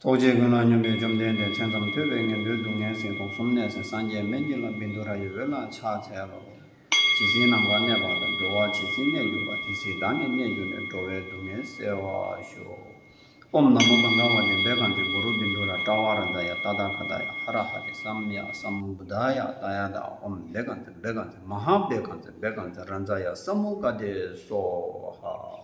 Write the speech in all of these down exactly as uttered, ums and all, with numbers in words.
ཐུགས་རྗེ་ཀུན་ལ་སྙོམས་པའི་བཅོམ་ལྡན་འདས། མཚན་ཙམ་ཐོས་པས་ངན་འགྲོའི་སྡུག་བསྔལ་སེལ། དུག་གསུམ་ནད་སེལ་སངས་རྒྱས་སྨན་གྱི་བླ། བཻ་ཌཱུརྱ་ཡི་འོད་ལ་ཕྱག་འཚལ་ལོ། ཇི་སྲིད་ནམ་མཁའ་གནས་པ་དང་། འགྲོ་བ་ཇི་སྲིད་གནས་གྱུར་པ། དེ་སྲིད་བདག་ནི་གནས་གྱུར་ནས། འགྲོ་བའི་སྡུག་བསྔལ་སེལ་བར་ཤོག། ཨོཾ་ན་མོ་གངྒཱ་བ་ཏི་བེ་གྷ་ཛི་གུ་རུ་བཻ་ཌཱུརྱ་ཏྲ་ཝ་ར་ཛ་ཡ་ཏ་ད་ག་ཏ་ཡ་ཧ་ར་ཧ་རི་སམ་ཡ་སམ་བུ་དྷ་ཡ་ཏ་ཡ་ཏ། ཨོཾ་བེ་གྷ་ཛི་བེ་གྷ་ཛི་མ་ཧཱ་བེ་གྷ་ཛི་བེ་གྷ་ཛི་ར་ཛ་ཡ་ས་མུ་ག་དེ་སྭཱ་ཧཱ།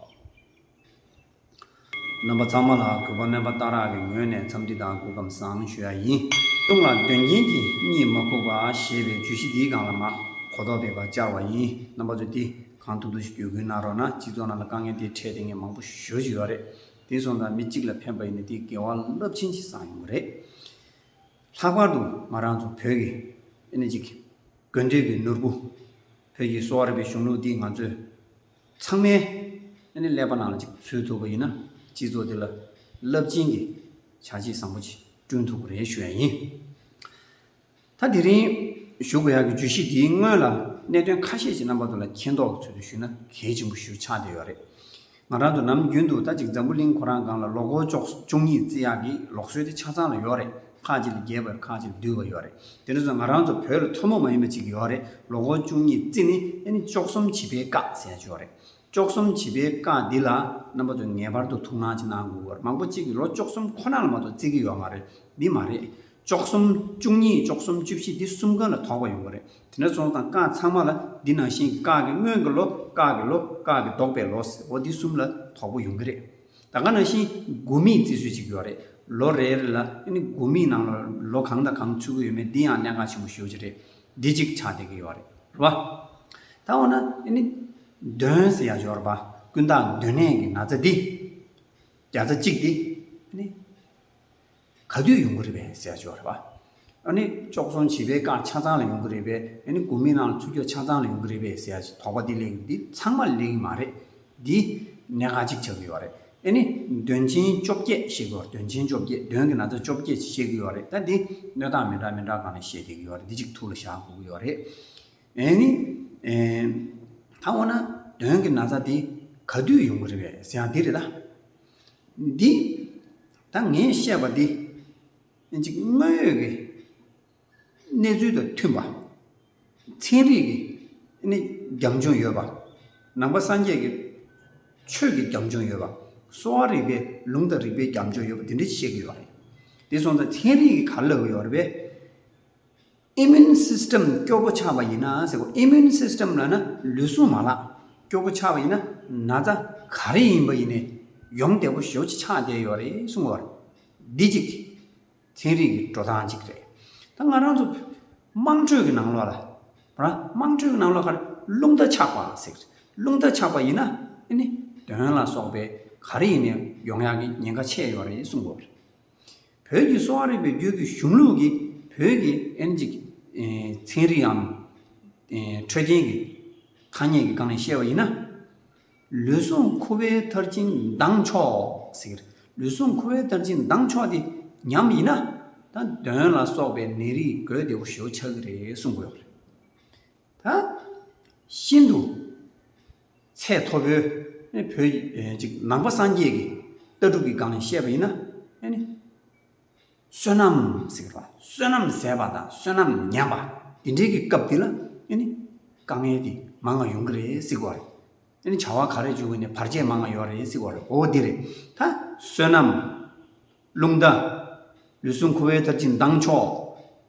རྣམ་པ་ཚང་མ་ལ་གུས་པ་སྨན་པ་སྟག་རག་གི་ངོས་ནས་འཚམས་འདྲི་དང་སྐུ་ཁམས་བཟང་ཞུ་ཡ་ཡིན། གསུང་ལ་དོན་རྐྱེན་གྱིས་གཉིད་མ་ཁུག་པ་ཞེས་པའི་བརྗོད་གཞི་འདིའི་སྒང་ལ་མར་གོ་རྟོགས་སྤེལ་བར་བཅར་བ་ཡིན། རྣམ་པ་ཚོས་འདི་གང་ཐུབ་ཐུབ་ཞིག་བརྒྱུད་སྐུལ་གནང་རོགས་གནང་། སྤྱི་ཚོགས་ནང་ལ་དཀའ་ངལ་འདི་འཕྲད་བསྡད་མཁན་མང་པོ་ཞེ་པོ་ཅིག་ཡོད་རེད། དེ་སོང་ཙང་མི་གཅིག་ལ་ཕན་པ་ཡིན་ན་དེ་དགེ་བ་རླབས་ཆེན་ཞིག་བསགས་ཡོང་གི་རེད། ལྷག་པར་དུ་ང་རང་ཚོ་བོད་ཀྱི་ཨེ་ནི་ཅིག་དགོན་སྡེ་གི་ནོར་བུ། བོད་ཀྱི་གསོ་བ་རིག་པའི་གཞུང་ལུགས་འདི་ང་ཚོས་ཚང་མའི་ཨེ་ནི་ཀླད་པ་ནང་ལ་ཅིག་ཚུད་ཐུབ་པ་ཡིན་ན། སྤྱི་ཚོགས་འདི་ལ་རླབས་ཆེན་གྱི་བྱ་བྱེད་བཟང་པོ་ཅིག་བསྐྲུན་ཐུབ་ཀྱི་རེད་ཞུ་ཡ་ཡིན། ད་དེ་རིང་ཞུ་དགོས་ཡག་གི་བརྗོད་གཞི་འདིའི་སྔོན་ལ་གནད་དོན་ཁ་ཤས་ཤིག་རྣམ་པ་ཚོ་ལ་མཁྱེན་རྟོགས་ཀྱི་ཚུལ་དུ་ཞུས་ན་གལ་ཆེན་པོ་ཞིག་ཆགས་བསྡད་ཡོད་རེད། ང་རང་ཚོ་ནམ་རྒྱུན་དུ་ད་ཅིག་འཛམ་བུ་གླིང་ཁོ་རང་སྒང་ལ་ལོ་འཁོར་བཅུ་གཉིས་བརྩི་ཡག་གི་ལུགས་སྲོལ་དེ་ཆ་ཚང་ལ་ཡོད་རེད། ཁག་ཅིག་ལ་རྒྱས་པ་ཡོད་རེད། ཁག་ཅིག་ལ་བསྡུས་པ་ཡོད་རེད། དེ་འདྲ་སོང་ཙང་ང་རང་ཚོ་བོད་ལ་ཐུན་མོང་མ་ཡིན་པ་ཅིག་ཡོད་རེད། ལོ་འཁོར་བཅུ་གཉིས་བརྩི་ནས་ཨེ་ནི་བཅུ་གསུམ་བྱིས་པའི་སྐག་ཟེར་ཡག་ཅིག་ཡོད་རེད། བཅུ་གསུམ་བྱིས་པའི་སྐག་འདི་ལ་རྣམ་པ་ཚོས་ངེས་པར་དུ་ཐུགས་སྣང་ཅིག་གནང་དགོས་ཀྱི་ཡོད་རེད། མང་པོ་གཅིག་གིས་ལོ་བཅུ་གསུམ་ཁོ་ན་ལ་མ་གཏོགས་བརྩི་གི་ཡོད་མ་རེད། འདི་མ་རེད། བཅུ་གསུམ་བཅུ་གཉིས་བཅུ་གསུམ་བཅུ་བཞི་འདི་གསུམ་ཀ་ལ་དོགས་པ་ཡོང་གི་རེད། དེ་འདྲ་སོང་ཙང་སྐག་ཚང་མ་ལ་འདི་ནང་བཞིན་གྱི་སྐག་གི་སྔོན་གྱི་ལོ། སྐག་གི་ལོ། སྐག་གི་ལྡོག་པའི་ལོ་ཟེར། འོ་འདི་གསུམ་ལ་དོགས་པ་ཡོང་གི་རེད། ད་ག་ནང་བཞིན་དགུ་མིག་བརྩི་སྲོལ་ཅིག་ཡོད་རེད། ལོ་རེ་རེ་ལ་ཨ་ནི་དགུ་མིག་ནང་ལ་ལོ་གང་དང་གང་ཚུད་ཀྱི་ཡོད་མེད་འདི་ཡང་གནད་འགག་ཆེན་པོ་ཞེ་པོ་ཅིག་རེད། འདི་གཅིག་ཆགས་བསྡད་ཀྱི་ཡོད་རེད། རེད་པ། ད་འོ་ན་ཨ་ནི་གདོན་ཟེར་ཡག་ཅིག་ཡོད་རེད་པ། ཀུན་བཏགས་གདོན་ནད་ཀྱི་ན་ཚ་འདི། བརྒྱ་ཆ་གཅིག་འདི་ཨ་ནི་ག་དུས་ཡོང་གི་རེད་པས་ཟེར་ཡག་ཅིག་ཡོད་རེད་པ། ཨ་ནི་བཅུ་གསུམ་བྱིས་པའི་སྐག་ཆ་ཚང་ལ་ཡོང་གི་རེད་པས། ཨ་ནི་དགུ་མིག་ནང་ལ་ཚུད་རྒྱུ་ཆ་ཚང་ལ་ཡོང་གི་རེད་པས་ཟེར་ཡག་ཅིག་དོགས་པ་འདི་སླེབས་ཀྱི། འདི་ཚང་མ་སླེབས་ཀྱི་མ་རེད། འདི་གནད་འགག་ཅིག་ཆགས་ཀྱི་ཡོད་རེད། ཨ་ནི་གདོན་ཆེན་བཅོ་བརྒྱད་བཤད་ཀྱི་ཡོད་རེད། གདོན་ཆེན་བཅོ་བརྒྱད། གདོན་གྱི་ན་ཚ་བཅོ་བརྒྱད་ཅིག་བཤད་ཀྱི་ཡོད་རེད། ད་འདི་སྣོད་དང་མི་འདྲ་མི་འདྲ་སྒང་ནས་བཤད་བསྡད་ཀྱི་ཡོད་རེད། འདི་གཅིག་ཐུགས་ལ་བཞག་དགོས་ཀྱི་ཡོད་རེད། ཨེ་ནི། ཨེ། ད་འོ་ན་གདོན་གྱི་ན་ཚ་འདི་ག་དུས་ཡོང་གི་རེད་པས་ཟེར་ཡག་འདི་རེད་ད། འདི། ད་ངས་བཤད་པ་འདི། ཨེ་ཅིག་དངོས་ཡོད་ཀྱི་གནས་ཚུལ་དང་མཐུན་པ། ཚན་རིག་གི་ཨེ་ནི་རྒྱབ་ལྗོངས་ཡོད་པ། ནང་པ་སངས་རྒྱས་ཀྱི་ཆོས་ཀྱི་རྒྱབ་ལྗོངས་ཡོད་པ། གསོ་བ་རིག་པའི་ལུང་དང་རིགས་པའི་རྒྱབ་ལྗོངས་ཡོད་པ་དེ་འདྲ་བཤད་ཀྱི་ཡོད་རེད། དེ་སོང་ཙང་ཚན་རིག་གིས་ག་རེ་ལབ་ཀྱི་ཡོད་རེད་པས། Immune system སྐྱོ་པོ་ཆགས་པ་ཡིན་ན་ཟེར་གོ Immune system ལབ་ན་ལུས་ཟུངས་མ་ལག་སྐྱོ་པོ་ཆགས་པ་ཡིན་ན་ན་ཚ་ག་རེ་ཡིན་པ་ཡིན་ནའི་ཡོང་བདེ་པོ་ཞེ་པོ་ཅིག་ཆགས་བསྡད་ཡོད་རེད་གསུངས་པ་རེད། འདི་གཅིག་ཚན་རིག་གི་འགྲོ་སྟངས་གཅིག་རེད། ད་ང་རང་ཚོ་དམངས་ཁྲོད་ཀྱི་ནང་ལོགས་ལ། ར་དམངས་ཁྲོད་ཀྱི་ནང་ལོགས་ག་རེ་རླུང་རྟ་ཆག་པ་ཟེར། རླུང་རྟ་ཆག་པ་ཡིན་ན་ཨེ་ནི་གདོན་ལ་སོགས་པའི་ག་རེ་ཡིན་ནའི་ཡོང་ཡག་གི་ཉེན་ཁ་ཆེ་ཡོད་རེད་གསུངས་པ་རེད། བོད་ཀྱི་གསོ་བ་རིག་པའི་རྒྱུད་ཀྱི་གཞུང་ལུགས་ཀྱི་བོད་ཀྱི་ཨེ་ནི་ཅིག་ཨེ་ཚན་རིག་གམ་ཨེ་འཕྲོད་བསྟེན་གྱི་ཐ་སྙད་ཀྱི་སྒང་ནས་བཤད་པ་ཡིན་ན། ལུས་ཟུངས་ཁུ་བའི་མཐར་ཕྱིན་ལྡང་ཆོག་ཟེར། ལུས་ཟུངས་ཁུ་བའི་མཐར་ཕྱིན་ལྡང་ཆོག་དེ་ཉམས་ཡིན་ན། ད་གདོན་ལ་སོགས་པའི་ནད་རིགས་འགོས་བདེ་པོ་ཞེ་པོ་ཆགས་ཀྱི་རེད་གསུང་གི་ཡོད་རེད། ད་ཤིན་ཏུ་ཚད་མཐོ་པོའི་བོད་ཀྱི་ཅིག་ནང་པ་སངས་རྒྱས་ཀྱི་ལྟ་གྲུབ་ཀྱི་སྒང་ནས་བཤད་པ་ཡིན་ན་ཨེ་ནི། བསོད་ནམས་ཟེར་བ། བསོད་ནམས་ཟད་པ་དང་བསོད་ནམས་ཉམས་པ་དེ་འདྲའི་གི་སྐབས་དེ་ལ་ཨེ་ནི་དཀའ་ངལ་དེ་མང་ང་ཡོང་གི་རེད་ཟེར་གོ་རེད། ཨེ་ནི་བྱ་བ་ག་རེ་བྱུང་གི་ནས་བར་ཆད་མང་ང་ཡོད་རེད་ཟེར་གོ་རེད། འོ་དེ་རེད། ད་བསོད་ནམས། རླུང་རྟ། ལུས་ཟུངས་ཁུ་བའི་མཐར་ཕྱིན་ལྡང་ཕྱོགས།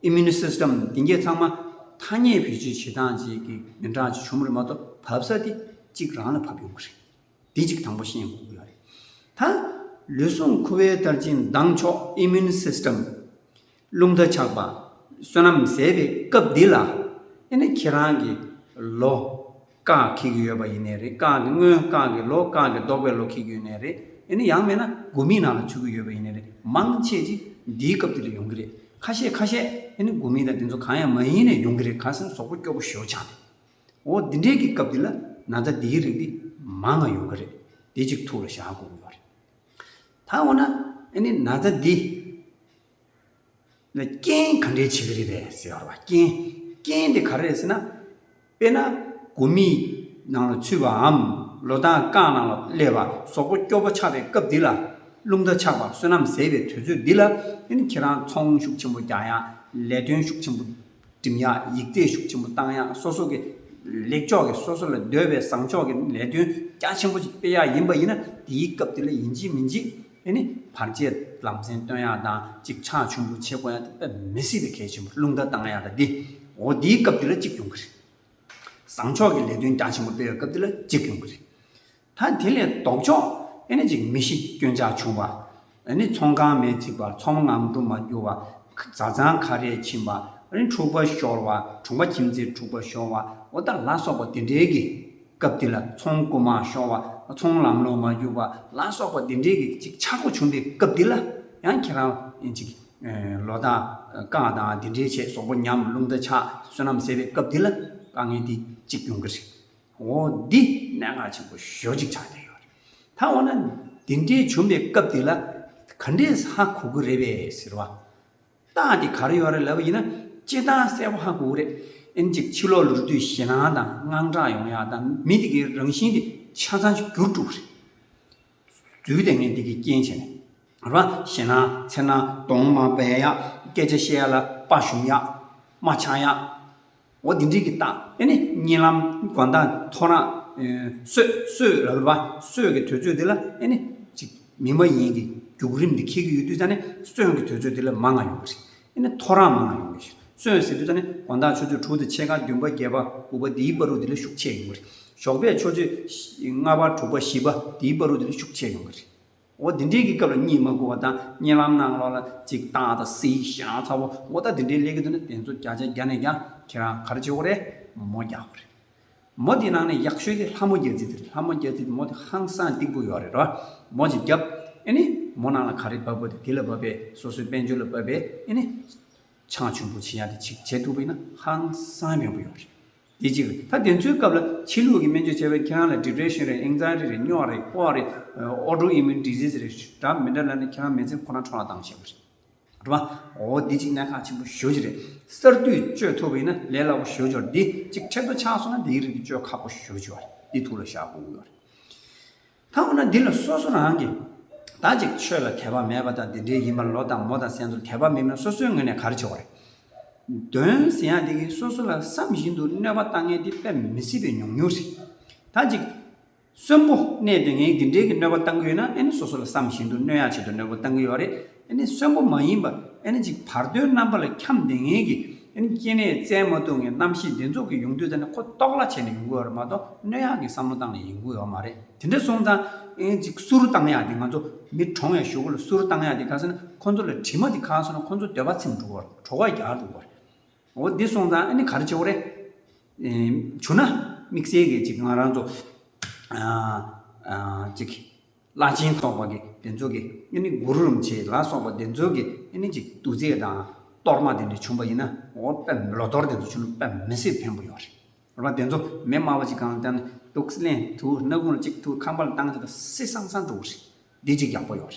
Immune system དེ་གས་ཚང་མ་ཐ་སྙད་བེད་སྤྱོད་བྱེད་སྟངས་ཅིག་གི་མི་འདྲ་ཅིག་བྱུང་བ་རེད་མ་གཏོགས་བབས་ས་དེ་གཅིག་རང་ལ་བབས་ཡོང་གི་རེད། འདི་གཅིག་དང་པོ་ཤེས་དགོས་ཀྱི་ཡོད་རེད། ད་ལུས་ཟུངས་ཁུ་བའི་མཐར་ཕྱིན་ལྡང་ཕྱོགས་Immune system རླུང་རྟ་ཆག་པ། བསོད་ནམས་ཟད་པའི་སྐབས་འདི་ལ་ཨེ་ནི་ཁྱེད་རང་གི་ལོ་སྐག་འཁེལ་གྱི་ཡོད་པ་ཡིན་ནའི་རེད། སྐག་གི་སྔོན་སྐག་གི་ལོ་སྐག་གི་ལྡོག་པའི་ལོ་འཁེལ་གྱི་ཡོད་ནའི་རེད། ཨེ་ནི་ཡང་མིན་ན་དགུ་མིག་ནང་ལ་ཚུད་ཀྱི་ཡོད་པ་ཡིན་ནའི་རེད། མང་ཆེ་ཅིག་འདིའི་སྐབས་འདི་ལ་ཡོང་གི་རེད། ཁ་ཤས་ཁ་ཤས་ཨེ་ནི་དགུ་མིག་དང་དེ་ཚོ་གང་ཡང་མ་ཡིན་ནའི་ཡོང་གི་རེད། ག་ཟེར་ན་གཟུགས་པོ་སྐྱོ་པོ་ཞེ་པོ་ཆགས་ནས། འོ་འདི་འདྲའི་གི་སྐབས་འདི་ལ་ན་ཚ་འདིའི་རིགས་འདི་མང་ང་ཡོང་གི་རེད། འདི་གཅིག་ཐུགས་ལ་བཞག་དགོས་ཀྱི་ཡོད་རེད། ད་འོ་ན་ཨེ་ནི་ན་ཚ་འདི་ལ་རྐྱེན་ག་འདྲས་བྱེད་ཀྱི་རེད་པས་ཟེར་བ། རྐྱེན། རྐྱེན་དེ་ག་རེ་རེད་ཟེར་ན། དཔེར་ན་དགུ་མིག་ནང་ལ་ཚུད་པའམ་ལོ་ཟླ་སྐག་ནང་ལ་སླེབས་པ། གཟུགས་པོ་སྐྱོ་པོ་ཆགས་པའི་སྐབས་འདི་ལ་ རླུང་རྟ་ཆག་པ་བསོད་ནམས་ཟད་པའི་དུས་ཚོད་འདི་ལ་ཨ་ནི་ཁྱེད་རང་ཚོང་ཤུགས་ཆེན་པོ་རྒྱག་ཡག་ལས་དོན་ཤུགས་ཆེན་པོ་འགྲིམ་ཡག་ཡིག་ཚད་ཤུགས་ཆེན་པོ་བཏང་ཡག་སོ་སོ་གི་ལེགས་ཕྱོགས་ཀྱི་སོ་སོ་ལ་འདོད་པའི་བཟང་ཕྱོགས་ཀྱི་ལས་དོན་རྒྱ་ཆེན་པོ་ཞིག་སྤེལ་ཡག་ཡིན་པ་ཡིན་ན། དེའི་སྐབས་དེ་ལ་ཡིན་གཅིག་མིན་གཅིག་ཨ་ནི་བར་ཆད་ལམ་སེང་སྟོན་ཡག་དང་ཅིག་ཆག་ཆུང་པོ་བྱེད་དགོས་ཡག་དེ་དཔེ་མི་སྲིད་པའི་གལ་ཆེན་པོ། རླུང་རྟ་བཏང་ཡག་དང་འདི། འོ་དེའི་སྐབས་དེ་ལ་གཅིག་ཡོང་གི་རེད། བཟང་ཕྱོགས་ཀྱི་ལས་དོན་རྒྱ་ཆེན་པོ་སྤེལ་བའི་སྐབས་དེ་ལ་གཅིག་ཡོང་གི་རེད། ད་དེ་ལས་ལྡོག་ཕྱོགས་ཨེ་ནི་ཅིག་མི་ཤི་སྐྱོན་ཆག་བྱུང་བ། ཨེ་ནི་ཚོང་ཁང་མེ་འཚིག་པ། ཚོང་ངམ་འགྲོ་མ་རྒྱུ་བ། བཟའ་ཚང་ཁ་རས་ཕྱིན་པ། ཨེ་ནི་འཁྲུག་པ་ཤོར་བ། གྲོང་པ་ཁྱིམ་མཚེས་འཁྲུག་པ་ཤོར་བ། འོ་ད་ལ་སོགས་པ་དེ་འདྲའི་གི་སྐབས་དེ་ལ། ཚོང་རྐུ་མ་ཤོར་བ། ཚོང་ལམ་ལྷོང་མ་རྒྱུ་བ། ལ་སོགས་པ་དེ་འདྲའི་གི་ཅིག་ཆག་སྒོ་བྱུང་བའི་སྐབས་དེ་ལ་ཡང་ཁྱེད་རང་ཨེ་ཅིག་ལོ་ཟླ་རྐང་དང་དེ་འདྲའི་བྱས་གཟུགས་པོ་ཉམས། རླུང་རྟ་ཆག་བསོད་ནམས་ཟད་པའི་སྐབས་དེ་ལ་དཀའ་ངལ་དེ་གཅིག་ཡོང་གི་རེད། འོ་འདི་གནད་འགག་ཆེན་པོ་ཞེ་པོ་ཅིག་ཆགས་བསྡད་ཡོད་རེད། ད་འོ་ན་འདི་འདྲའི་བྱུང་བའི་སྐབས་དེ་ལ་ག་འདྲས་ཧ་གོ་གི་རེད་པས་ཟེར་བ། རྟགས་དེ་ག་རེ་ཡོད་རེད་ལབ་པ་ཡིན་ན། སྤྱིར་བཏང་གསལ་པོ་ཧ་གོ་གི་རེད། ཨེ་ནི་ཅིག་ཕྱི་ལོགས་ལུས་དུས་ཞེད་སྣང་དང་དངངས་སྐྲག་ཡོང་ཡག་དང་། མི་དེ་གའི་རང་བཞིན་དེ་ཆ་ཚང་ཞིག་འགྱུར་འགྲོ་གི་རེད། འཛུལ་བསྡད་མཁན་དེ་གི་རྐྱེན་བྱས་ནས། རེད་པ། ཞེད་སྣང་འཚེར་སྣང་གདོང་མ་སྦས་ཡག་སྐད་ཆ་བཤད་ཡག་ལ་དཔའ་ཞུམ་ཡག་དམའ་ཆགས་ཡག་འོ་འདི་འདྲའི་གི་རྟགས། ཨེ་ནི་གཉིད་ལམ་དགོང་དག་ཐོ་རངས། ཨེ། གསོད་གསོད་ལབ་པ། གསོད་ཀྱི་དུས་ཚོད་འདི་ལ་ཨེ་ནི་ཅིག་མི་མ་ཡིན་གྱི་བརྒྱུད་རིམ་འདི་འཁེལ་གྱི་ཡོད་དུས་ཙང་ནས་གསོན་གྱི་དུས་ཚོད་འདི་ལ་མང་ང་ཡོང་གི་རེད། ཨེ་ནི་ཐོ་རངས་མང་ང་ཡོང་གི་རེད། གསོན་ཟེར་དུས་ཙང་ནས་དགོང་དག་ཆུ་ཚོད་དྲུག་དང་ཕྱེད་ཀ། བདུན་པ་བརྒྱད་པ་དགུ་པ་འདིའི་བར་དུ་འདི་ལ་ཤུགས་ཆེ་ཡོང་གི་རེད། ཞོགས་པའི་ཆུ་ཚོད་ལྔ་པ། དྲུག་པ། བཞི་པ་འདིའི་བར་དུ་འདི་ལ་ཤུགས་ཆེ་ཡོང་གི་རེད། འོ་འདི་འདྲའི་གི་སྐབས་ལ་གཉིད་མ་ཁུག་པ་དང་། གཉིད་ལམ་ནང་ལོགས་ལ་ཅིག་སྟག་དང་གཟིག་ཞེད་སྣང་ཚ་པོ། འོ་ད་འདི་འདྲའི་སླེབས་ཀྱི་འདུག་ན། དེ་ཚོ་བརྒྱ་ཆ་བརྒྱ་ནས་བརྒྱ་ཁྱེད་རང་ག་རེ་བྱེད་དགོས་རེད། མོ་རྒྱག་དགོས་རེད། མོ་དེའི་ནང་ནས་ཡག་ཤོས་དེ་ལྷ་མོ་རྒྱག་རྩིས་དེ་རེད། ལྷ་མོ་རྒྱག་རྩིས་དེ་མོ་དེ་ཧང་སང་སྡིག་པོ་ཡོད་རེད། རེད་པ། མོ་ཅིག་བརྒྱབ། ཨེ་ནི་མོ་ནང་ལ་ག་རེ་བབས་པ་དེ་དེ་ལ་བབས་པའི། སོ་སོའི་དཔལ་འབྱོར་ལ་བབས་པའི། ཨེ་ནི་ཆང་ཆུང་པོ་བྱེད་ཡག་དེ་ཅིག་བྱེད་ཐུབ་པ་ཡིན་ན་ཧང་སང་ཕན་པོ་ཡོད་རེད། དེ་གཅིག་རེད། ད་དེ་ཚོའི་སྐབས་ལ་ཕྱི་ལུགས་ཀྱི་སྨན་བཅོས་བྱས་པས་ཁྱེད་རང་ལ་depression་རེད། anxiety་རེད། སྨྱོ་རེད། ཀོ་རེད། autoimmune disease་རེད། འདྲ་མི་འདྲ་ལབ་ནས་ཁྱེད་རང་མི་ཚེ་ཁོ་རང་འཕྲོ་བརླག་བཏང་བཞག་པ་རེད། རེད་པ། འོ་འདི་གཅིག་གནད་འགག་ཆེན་པོ་ཞེ་པོ་ཅིག་རེད། གསར་དུས་བཅོས་ཐུབ་པ་ཡིན་ན་ལས་སླ་པོ་ཞེ་པོ་ཅིག་ཡོད་རེད། འདི་གཅིག་འཕྲལ་དུ་ཆགས་སོང་ན་འདིའི་རིགས་འདི་བཅོས་ཁག་པོ་ཞེ་པོ་ཅིག་ཡོད་རེད། འདི་ཐུགས་ལ་བཞག་དགོས་ཀྱི་ཡོད་རེད། ད་འོ་ན་འདི་ལ་སོ་སོ་རང་གིས་ད་ཅིག་ཆོས་ལ་དད་པ་མེད་པ་དང་། འདི་འདྲའི་ཡིན་པ་ལོ་དང་མོ་དང་སེམས་ཚོར་དད་པ་མེད་ན་སོ་སོའི་ངོས་ནས་ག་རེ་བྱེད་དགོས་རེད། གདོན་ཟེར་ཡག་འདི་གིས་སོ་སོ་ལ་བསམ་བཞིན་དུ་གནོད་པ་བཏང་མཁན་འདི་དཔེ་མི་སྲིད་པའི་ཉུང་ཉུང་རེད། ད་ཅིག་གསོན་པོ་གནས་བསྡད་མཁན་འདི་འདྲའི་གི་གནོད་པ་བཏང་གི་ཡོད་ན། ཨེ་ནི་སོ་སོ་ལ་བསམ་བཞིན་དུ་གནོད་ཡག་ཆེད་དུ་གནོད་པ་བཏང་གི་ཡོད་རེད། ཨེ་ནི་གསོན་པོ་མ་ཡིན་པ། ཨེ་ནི་ཅིག་བར་དོའི་རྣམ་པ་ལ་འཁྱམས་བསྡད་མཁན་གྱི། ཨེ་ནི་སྐྱེ་གནས་བཙལ་མ་ཐུབ་མཁན་རྣམ་ཤེས་འདི་ཚོ་གི་ཡོང་དུས་ཙ་ནས་ཁོ་ལྟོགས་ལ་བྱས་ནས་ཡོང་གི་ཡོད་རེད་མ་གཏོགས། གནོད་ཡག་གི་བསམ་བློ་བཏང་ནས་ཡོང་གི་ཡོད་མ་རེད། དེ་འདྲ་སོང་ཙང་ཨེ་ཅིག་གསུར་བཏང་ཡག་དེ། ང་ཚོ་མི་གྲོངས་ཡག་གཞུག་གུ་ལ་གསུར་བཏང་ཡག་དེ་ག་ཟེར་ན། ཁོ་ཚོ་ལ་དྲི་མ་དེ་ག་སོང་ན་ཁོ་ཚོ་འདོད་པ་ཚིམ་འགྲོ་གི་རེད། གྲོད་ཁོག་རྒྱགས་འགྲོ་གི་རེད། འོ་འདི་སོང་ཙང་ཨ་ནི་ག་རེ་བྱེད་དགོས་རེད། ཨེ། བྱུང་ན་དམིགས་བསལ་གྱི་ཅིག་ང་རང་ཚོ། ཨ། ཨ། ཅིག་བླ་ཆེན་ཚོགས་པ་གི་དེ་ཚོ་གི། ཨ་ནི་གུ་རུ་རིན་པོ་ཆེ་ལ་སོགས་པ་དེ་ཚོ་གི། ཨ་ནི་ཅིག་བདུད་རྩི་དང་གཏོར་མ་དེ་འདྲ་བྱུང་བ་ཡིན་ན། འོ་དཔེ་ལོ་གཏོར་དེ་ཚོ་བྱུང་ན་དཔེ་མི་སྲིད་ཕན་པོ་ཡོད་རེད། རེད་པ། དེ་ཚོ་མེ་དམར་པོ་ཅིག་སྒང་ལ་བཏང་ནས་འདུག་སེ་ལེན་ཐུབ། སྣ་ཁུང་ལ་གཅིག་ཐུབ། ཁང་པ་ལ་བཏང་བྱས་ད་སི་སང་སང་འགྲོ་གི་རེད། འདི་གཅིག་ཡག་པོ་ཡོད་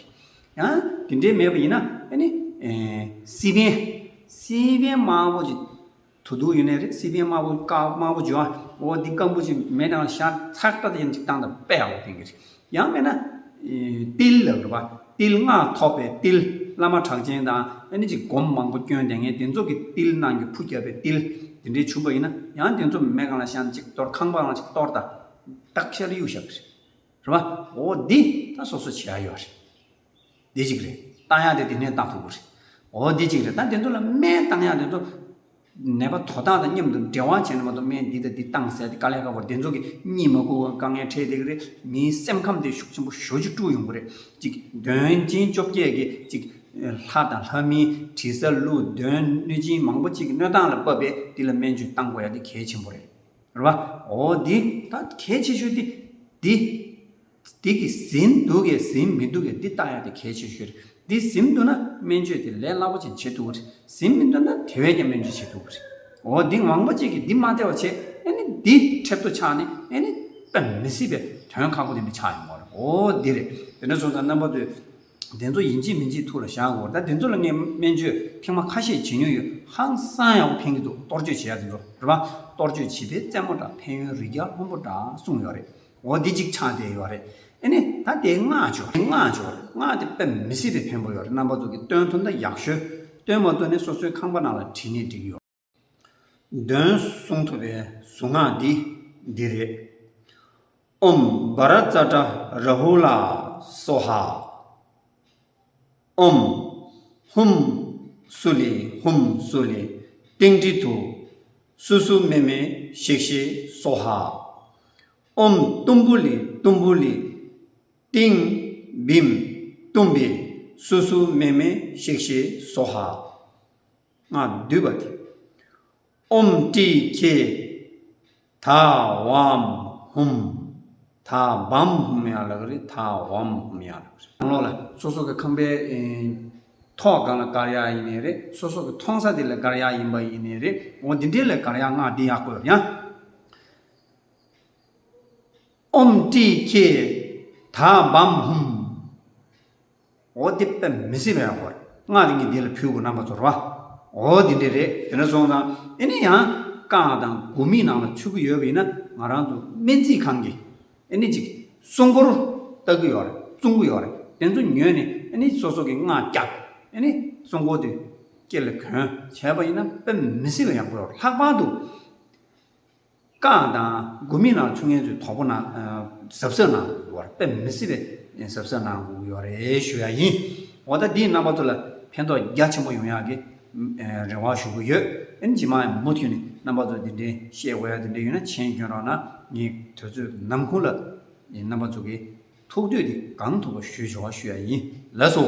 རེད། ཡང་དེ་འདྲའི་མེད་པ་ཡིན་ན། ཨ་ནི། ཨེ། སི་པན། སི་པན་དམར་པོ་ཅིག་དུ་དུ་ཡོད་ནའི་རེད། སི་པན་དམར་པོ། དཀར་དམར་པོ་ཅིག་ཡོད་ཨ། འོ་འདི་སྐམ་པོ་ཅིག་མེ་ནང་ལ་བཞག་ཚག་ཏག་ཏག་ཡིན་ཅིག་བཏང་དང་དཔེ་ཡག་པོ་ཕན་གི་རེད། ཡང་མེད་ན། ཨེ། ཏིལ་ལབ་རེད་པ། ཏིལ་སྔགས་ཐོག་པའི་ཏིལ། བླ་མ་གྲགས་ཅན་དང་། ཨ་ནི་ཅིག་སྒོམ་མང་པོ་བསྐྱོན་བསྡད་མཁན་དེ་ཚོ་གི་ཏིལ་ནང་གི་ཕུ་བརྒྱབ་པའི་ཏིལ་དེ་འདྲའི་བྱུང་བ་ཡིན་ན། ཡང་དེ་ཚོ་མེ་སྒང་ལ་བཞག་ཅིག་གཏོར། ཁང་པ་སྒང་ལ་ཅིག་གཏོར་དང་། ཏག་ཤར་གཡུག་བཞག་གི་རེད། རེད་པ། འོ་འདི་ད་སོ་སོ་བྱེད་ཡག་ཡོད་རེད། འདི་གཅིག་རེད། བཏང་ཡག་དེ་དེ་ནས་བཏང་ཐུབ་ཀྱི་རེད། འོ་འདི་གཅིག་རེད། ད་དེ་ཚོ་ལ་སྨན་བཏང་ཡག་དེ་ཚོ་ནད་པ་དོ་བདག་དང་མཉམ་དུ་འབྲེལ་བ་བྱས་ནས་མ་གཏོགས། སྨན་འདི་དང་འདི་བཏང་ཟེར་དེ་དཀའ་ལས་ཁག་པོ་རེད། དེ་ཚོ་གིས་གཉིད་མ་ཁུག་པའི་དཀའ་ངལ་འཕྲད་བསྡད་ཀྱི་རེད། མིའི་སེམས་ཁམས་དེ་ཤུགས་ཆེན་པོ་ཞེ་པོ་ཅིག་དཀྲུག་ཡོང་གི་རེད། ཅིག་གདོན་ཆེན་བཅོ་བརྒྱད་ཀྱི་ཅིག་ལྷ་དང་ལྷ་མིན། དྲི་ཟ་ཀླུ་གདོན་གནོད་སྦྱིན་མང་པོ་ཅིག་གི་གནོད་སྟངས་ལ་བབས་པས་དེ་ལ་སྨན་བཅོས་བཏང་དགོས་ཡག་དེ་གལ་ཆེན་པོ་རེད། རེད་པ། འོ་འདི་ད་གལ་ཆེ་ཤོས་དེ་འདི། འདི་གི་ཟིན་འདུག་གས་ཟིན་མི་འདུག་གས་འདི་བལྟ་ཡག་དེ་གལ་ཆེ་ཤོས་རེད། འདི་ཟིན་འདུག་ན་སྨན་བཅོས་དེ་ལས་སླ་པོ་ཅིག་བྱེད་ཐུབ་ཀྱི་རེད། ཟིན་མི་འདུག་ན་དེ་བས་ཀྱང་སྨན་བཅོས་བྱེད་ཐུབ་ཀྱི་རེད། འོ་འདི་མང་པོ་ཅིག་གིས་འདི་མ་བལྟས་པ་བྱས། ཨ་ནི་འདི་འཁྲབ་ཏུ་ཆགས་ནས། ཨ་ནི་དཔེ་མི་སྲིད་པའི་དོན་ཁག་པོ་དེ་འདྲ་ཆགས་ཡོང་བ་རེད། འོ་འདི་རེད། དེ་འདྲ་སོང་ཙང་རྣམ་པ་ཚོས་དེ་ཚོ་ཡིན་གཅིག་མིན་གཅིག་ཐུགས་ལ་བཞག་དགོས། ད་དེ་ཚོ་ལ་ངས་སྨན་བཅོས་ཐེངས་མ་ཁ་ཤས་བྱེད་མྱོང་ཡོད། ཧང་སང་ཡག་པོ་ཕན་གྱི་འདུག་གཏོར་བཅོས་བྱེད་ཡག་དེ་ཚོ་རེད་པ། གཏོར་བཅོས་བྱེད་པའི་རྩེད་མོ་འདྲ། ཕན་ཡོན་རི་རྒྱལ་ལྷུན་པོ་འདྲ་གསུངས་ཡོད་རེད། འོ་འདི་གཅིག་ཆགས་བསྡད་ཡོད་རེད། ཨེ་ནི་ད་དེ་སྔགས་ཆོ་སྔགས་ཆོ་སྔགས་དེ་དཔེ་མི་སྲིད་པའི་ཕན་པོ་ཡོད་རེད། རྣམ་པ་ཚོ་གིས་སྟོན་ཐུབ་ན་ཡག་ཤོས། སྟོན་མ་ཐུབ་ནས་སོ་སོའི་ཁང་པ་ནང་ལ་བྲིས་ནས་འགྲིག་གི་ཡོད། དོན་གསུང་ཐུབ་པའི་གཟུངས་སྔགས་འདི་འདི་རེད། ཨོཾ་བྷ་ར་ཙ་ཏྲ་ར་ཧུ་ལ་སྭཱ་ཧཱ། ཨོཾ་ཧཱུྃ་སུ་ལེ་ཧཱུྃ་སུ་ལེ་ཏིང་ཏི་ཐུ། སུ་སུ་མེ་མེ་ཤེག་ཤེ་སྭཱ་ཧཱ། ཨོཾ་ཏུམ་བུ་ལི་ཏུམ་བུ་ལི་ཏིང་བིམ་ཏུམ་བི་སུ་སུ་མེ་མེ་ཤེག་ཤེ་སྭཱ་ཧཱ། སྔགས་བསྡུས་པ་དེ། ཨོཾ་ཏྲི་ཁེ་ད་བམ་ཧཱུྃ། ད་བམ་ཧཱུྃ་ཡ་ལ་ག་རེ། ད་བམ་ཧཱུྃ་ཡ་ལ་ག་རེ། ནང་ལོགས་ལ་སོ་སོ་གི་ཁང་པའི་ཨེ་ཐོག་སྒང་ལ་སྒར་ཡག་ཡིན་ནའི་རེད། སོ་སོ་གི་མཐོང་ས་དེ་ལ་སྒར་ཡག་ཡིན་པ་ཡིན་ནའི་རེད། འོ་འདི་འདྲའི་ལ་སྒར་ཡག་སྔགས་འདི་ཡག་པོ་ཡོད་ཡ། ཨོཾ་ཏྲི་ཁེ་ད་བམ་ཧཱུྃ། འོ་དེ་དཔེ་མི་སྲིད་པའི་ཡག་པོ་རེད། སྔགས་དེ་ངས་འདི་ལ་ཕུལ་དགོས། རྣམ་པ་ཚོར་བ། འོ་དེ་འདྲ་རེད། དེ་འདྲ་སོང་ཙང་ཨེ་ནི་ཡང་རྐང་དང་དགུ་མིག་ནང་ལ་ཚུད་ཀྱི་ཡོད་པ་ཡིན་ན། ང་རང་ཚོ་སྨན་རྩིས་ཁང་གི་ཨེ་ནི་ཅིག་སྲུང་འཁོར་ལྟ་གི་ཡོད་རེད། བཙོང་གི་ཡོད་རེད། དེ་ཚོ་ཉོས་ནས་ཨེ་ནི་སོ་སོ་གི་སྔགས་བརྒྱབ། ཨེ་ནི་སྲུང་འཁོར་དེ་སྐེ་ལ་གོན་བྱས་པ་ཡིན་ན་དཔེ་མི་སྲིད་པའི་ཡག་པོ་ཡོད་རེད། ལྷག་པར་དུ་རྐང་དང་དགུ་མིག་ནང་ཚུད་མཁན་ཚོས་དོགས་པ་གནང་། གཟབ་གཟབ་གནང་དགོས་རེད། དཔེ་མི་སྲིད་པའི་གཟབ་གཟབ་གནང་དགོས་ཀྱི་ཡོད་རེད་ཞུ་ཡ་ཡིན། འོ་ད་འདིས་རྣམ་པ་ཚོ་ལ་ཕན་ཐོགས་རྒྱ་ཆེན་པོ་ཡོང་ཡག་གི་རེ་བ་ཞུ་གི་ཡོད། ཨེ་ནི་རྗེས་མ་ཡང་མུ་མཐུད་ནས་རྣམ་པ་ཚོ་འདི་འདྲའི་བཤད་དགོས་ཡ་དེ་འདྲ་ཡོད་ན་མཆན་སྐྱོན་རོགས་གནང་། ངས་དུས་ཚོད་ནམ་ཁུང་ལ་རྣམ་པ་ཚོ་གི་ཐུགས་འདོད་དེ་གང་ཐུབ་པ་ཞུས་ཆོག་པ་ཞུ་ཡ་ཡིན། ལགས་སོ།